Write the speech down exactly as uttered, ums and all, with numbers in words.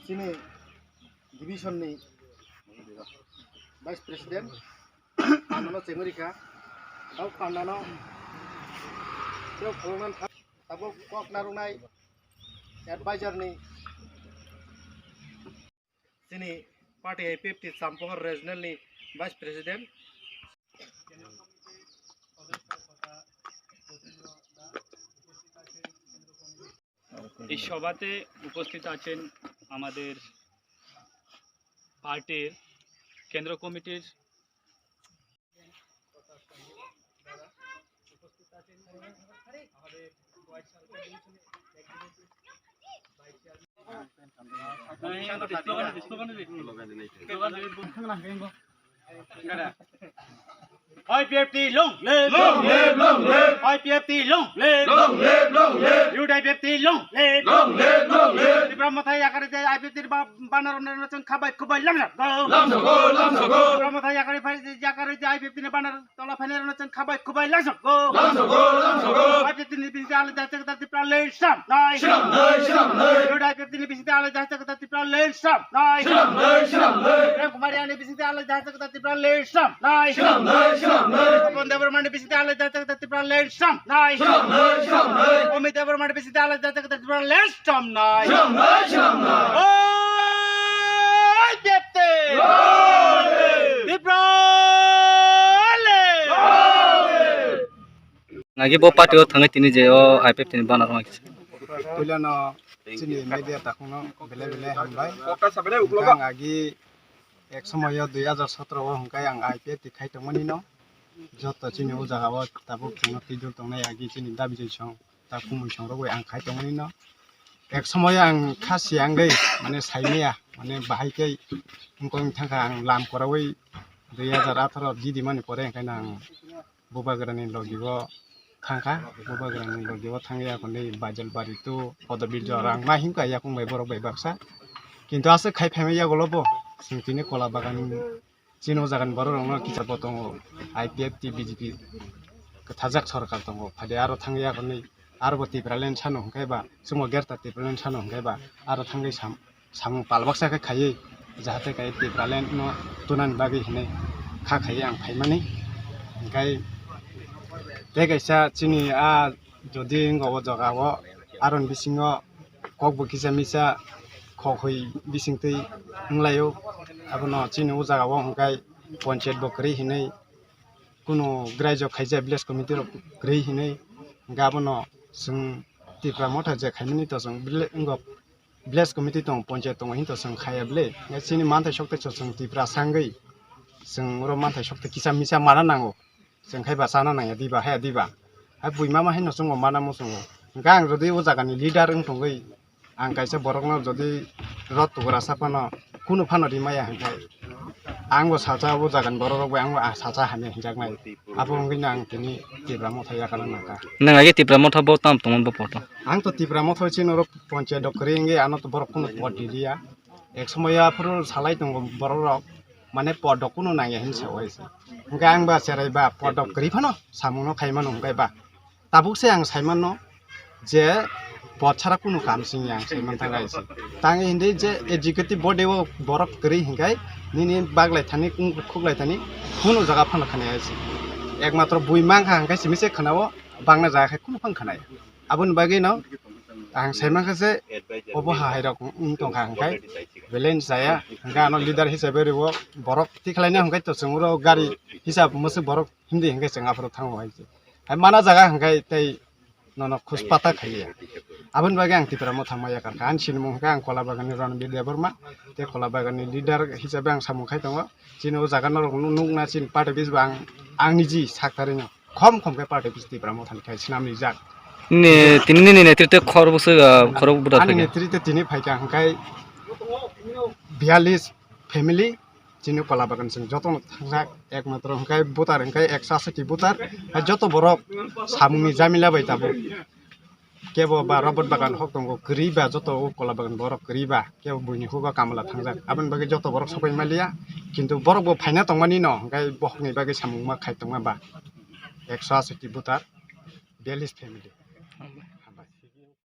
Chini division ni Vice President, panda no chengwi rikha. Tei panda no tei khulumnani tha-, tabuk kok narwknai advisor ni chini party I P F T Champohor Regional ni Vice President. এই সভাতে উপস্থিত আছেন আমাদের পার্টির কেন্দ্র কমিটির I P F T long live! Long live, long live! I P F T long live! Long live, long live! U D I P F T long live! Long live, long live! Tipra Motha yakari de I P F T ba-, banner onno chwng khabai khubai lamsok go! Lamsok go, lamsok go! Tipra Motha yakari phai yakari de I P F T ni banner tola phainai rwno chwng khabai khubai lamsok go! Lamsok go, lamsok go! I P F T ni bising de alai jahai chakda Tipra land swnam nai! Swnam nai, swnam nai! U D I P F T ni bising de alai jahai chakda Tipra land swnam nai! Swnam nai, swnam nai! Prem Kumar Reang ni bising de alai jahai chakda Tipra land swnam nai! Swnam nai, swnam nai! Pawan Debbarma ni bising de alai jahai chakda Tipra land swnam nai! Swnam nai, swnam nai! Amit Debbarma ni bising de alai jahai chakda Tipra land swnam nai! Swnam nai, swnam nai! Oi, Baptist! Oi! Tipra land! Oi! Nagi bo party o thangwi tini je o I P F T ni banner rwngwi kisa. Puilano chini media takhukno belai belai hambai. Hwnkhe ang agi ek somoyo dui hajar sotro o hwnkhe ang I P F T khai tongmani no. Joto chini o jaga o tabuk chwngno twijol tongnai agi chini dabi joi song ta kumui song rogwi ang khai tongmani no. Ek somoyo ang kha siyang dei mane saimaya mane bahai khe wngkong thangkha ang lam koraui dui hajar atharo didi mani pore hwnkhe no ang Bubagrani logi o thangkha, Bubagrani logi o thangya hwnwi Baijalbari to Podobirjo rang ma himkha yakung bai borok bai baksa. Kintu aswk khai phaima yagulo bo chwng tini Kola Bagan chini o jagani borok rokno kicha bo tongo, I P F T, B J P kwthajak sorkar tongo, phade aro thangya hwnwi aro bo Tipraland sano hwnkhe ba, chwngbo Greater Tipraland sano hwnkhe ba aro thangwi sam-, samung pal baksa khe khaiwi, jahate khe Tipraland no tunani bagwi hinwi kha khaiwi ang phaimani. Hwnkhe tei kaisa chini a jodi wngkha o jaga o, aroni bisingo kok bo kisa misa khok hoi bisingtwi wnglaio, abono chini o jaga o hwnkhe ponchayat bo kwrwi hinwi kunu graijo khaijak village committee rok kwrwi hinwi, hwnkhe abono chwng Tipra Motha je khaimani to chwng village wngo, village committee tongo, ponchayat tongo, hinto chwng khaiya bwle. Chini manthai sokte chwng Tiprasa wngwi chwng oro manthai sokte kisa misa mana nango. Chwng khai ba chana nangya diba, haya diba. Hai bui mama haino chwngbo mana muchungo. Hwnkhe ang jodi o jagani leader wng tongwi, ang kaisa borokno jodi rot tugra sa phano, kunu phano rimaya hwnkhe, ang bo salsa o jagani borok rok bai ang bo, ah, salsa hamya hinjaknai. Abo wngwi no ang tini Tipra Motha yakana nangkha. Nwng agi Tipra Motha bo tam tongo bo poto? Ang to Tipra Motha chini oro ponchayat dok kwrwi wngwi ano to borok kunu pot riliya. Ek somoyo aphuru salai tongo borok rok, mane pot dok kunu nangya hin sawi se. Hwnkhe ang ba cherai ba pot dok kwrwi phano samung no khai mano hwnkhe ba. Tabuk se ang sai mano je pot sara kunu kam sing ya ang sai man thang ai se. Tang hindi je executive body o borok kwrwi hwnkhe nini baglai thani kung khuklai thani kunu jaga phano khana ai se. Ekmatro bui mangkha hwnkhe simi se khana o, bangna jaga khe kunu phang khana ya. Aboni bagwi no ang sai mankha je obo hai rok wng tongkha hwnkhe belai chaya hwnkhe ano leader hisabe rwo borok tikhlaina hwnkhe to chwng oro gari hisab mwswk borok himdi hwnkhe chwng aphuru thango hai se. Hai mana jaga hwnkhe tei nono khus pata khaiya. Aboni bagwi ang Tipra Motha ma yakarkha. Ani sinimung hwnkhe ang Kola Bagan ni Ranbir Debbarma. Tei Kola Bagan ni leader hisabe ang samung khai tongo. Chini o jaga norok nukna chini party office bo ang, ang niji saktarino. Khom khom khe party office Tipra Motha ni khai swnam rijak. Ni, tini nini netrite khor bwswk, ah, khorok buda ani phaikha? Netrite tini phaikha hwnkhe biyalish family chini Kola Bagan chwng jotono thangjak, ekmatro hwnkhe voter hwnkhe ekso aswk ti voter, hai joto borok samungni jamila bai tabuk. Kebo ba Robert Bagan hok tongo, kwrwi ba joto o Kola Bagan borok kwrwi ba, kebo buini hugo kamla thangjak. Aboni bagwi joto borok sokoi maliya, kintu borok bo phaina tongmani no, hwnkhe bohokni bagwi samung ma khai tongma ba ekso aswk ti voter, biyalish family.